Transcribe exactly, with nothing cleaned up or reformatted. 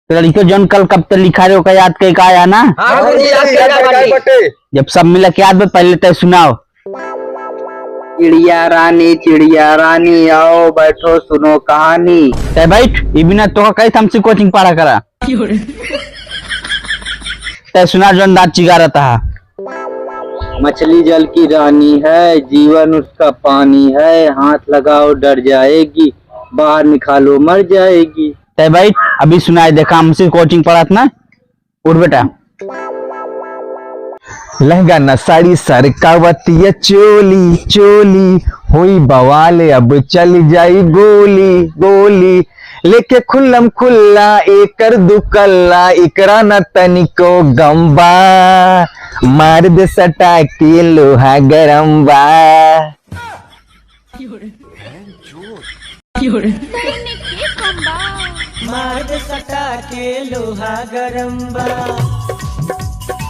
तो लड़कियों जौन कल कब तक लिखा रहे, ओका याद कई का आया ना? हाँ, गुरुजी, याद कई का बाटी। जब सब मिला के याद बा, पहले तय सुनाओ। चिड़िया रानी, चिड़िया रानी, आओ बैठो, सुनो कहानी। तय बैठ, ई बिना तोका कही हमसे कोचिंग पढ़ा करा। तय सुना जौन दांत चिगारत हा। मछली जल की रानी है, जीवन उसका पानी है, हाथ लगाओ डर जाएगी, बाहर निकालो मर जाएगी। तय बैठ, अभी सुनाई देखा, हमसे कोचिंग पढ़त ना। उठ बेटा। लहंगा ना साड़ी सरकावतिया चोली चोली, होई बवाल अब चल जाई गोली गोली। लेके खुल्लम खुल्ला एकर दुकल्ला, एकरा न तनिको गम बा। मार दे सटा के लोहा गरम बा। मार दे सटा के लोहा गरम बा।